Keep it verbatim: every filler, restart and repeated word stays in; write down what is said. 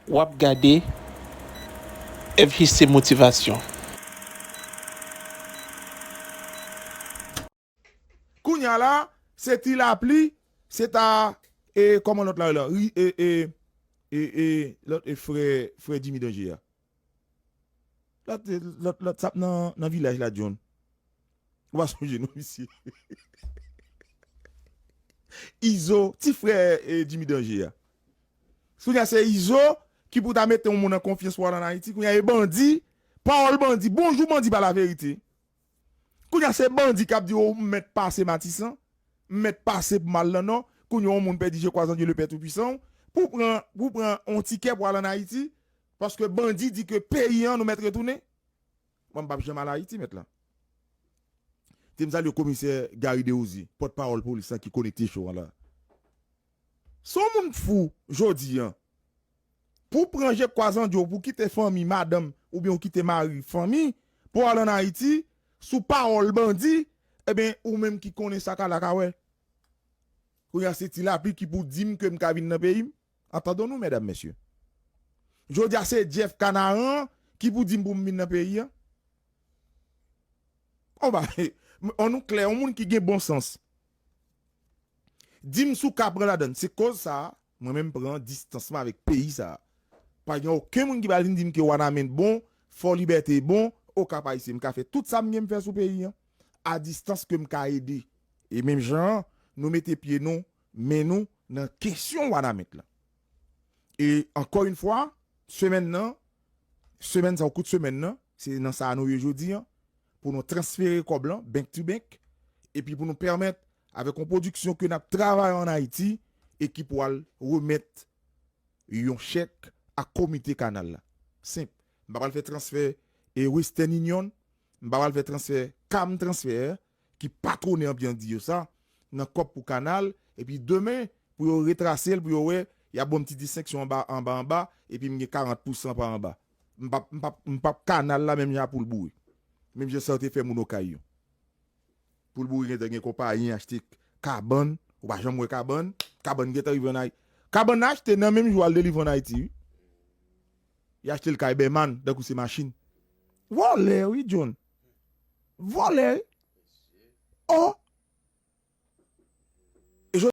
W ap gade F H C Motivation. Kounye a la, se Ti Lapli, se ta, e, kòman lòt la, la, ri, e, e, e, e, lòt, e, frè, frè Jimmy Danger a. Lòt, e, lòt, lòt, sa ap nan, nan vilaj la, John. Ou pa sonje non, misye. Izo, ti frè, e, Jimmy Danger a. Kounye a se Izo ki pou ta mete yon moun an konfyans pou al ann Ayiti. Kounye a e bandi, pawòl bandi, bonjou bandi pa laverite. Kounye a se bandi k ap di w m mèt pase Matisan, m mèt pase pou m al nan Nò. Kounye a yon moun pèdi je kwa zan Dye Lepè Toupisan pou pran, pou pran yon tikè pou al ann Ayiti, paske bandi di ke peyi an nou mèt retounen. Mwen m p ap janm al Ayiti mèt la. Te m salye komisè Gary Derozier, pòtpawòl polis la ki konekte cho an la. Se yon moun fou jodi an. Pou pran je kwa zan Dye w, pou kite fanmi, madanm, oubyen w kite mari, fanmi, pou al ann Ayiti, sou pawòl bandi, ebyen, ou menm ki konnen sa k al la ka wè. Kounye a se Ti Lapli ki pou di m ke m ka vin nan peyi m. Antandon nou, medam, mesye. Jodi a se Jeff Kanaran ki pou di m pou m vin nan peyi an. Bon, ba, an nou klè, yon moun ki gen bon sans. Di m si w ka pran ladann. Se koz sa a, mwen menm pran distans mwen avèk peyi sa a. Pa gen okenn moun ki pral vin di m ke Wanament bon, Fò Libète bon, Okap Ayisyen. M ka fè tout sa m gen m fè sou peyi an, a distans ke m ka ede. E menm jan an, nou mete pye nou, men nou nan kesyon Wanament lan. E ankò yon fwa, semèn nan, semèn sa, kout semèn nan, se nan sa a nou ye jodi an, pou nou transfere kòb lan, bank to bank, epi pou nou pèmèt, avèk yon pwodiksyon ke n ap travay ann Ayiti, e ki pou al remèt yon chèk a komite kanal la. Senp. M pa pral fè transfè e Western Union, m pa pral fè transfè Cam Transfer, ki patwone anbyan di yo sa, nan kòb pou kanal, epi demen, pou yo retrase l, pou yo wè, y ap ban m ti distenksyon anba, anba, anba, epi m gen karant pousan pa anba. M p ap, m p ap, m p ap kanal la menm jan a Poul Boure. Menm jan sa yo te fè moun Okay yo. Poul Boure gentan gen konpayi, achte kabann, ou pa janm wè kabann, kabann gentan rive ann Ayiti. Kabann nan achte nan menm jou al delivre ann Ayiti, wi. Y achte l kay Bèman, tankou se machin. Vòlè, wi, John. Vòlè, wi. Oh,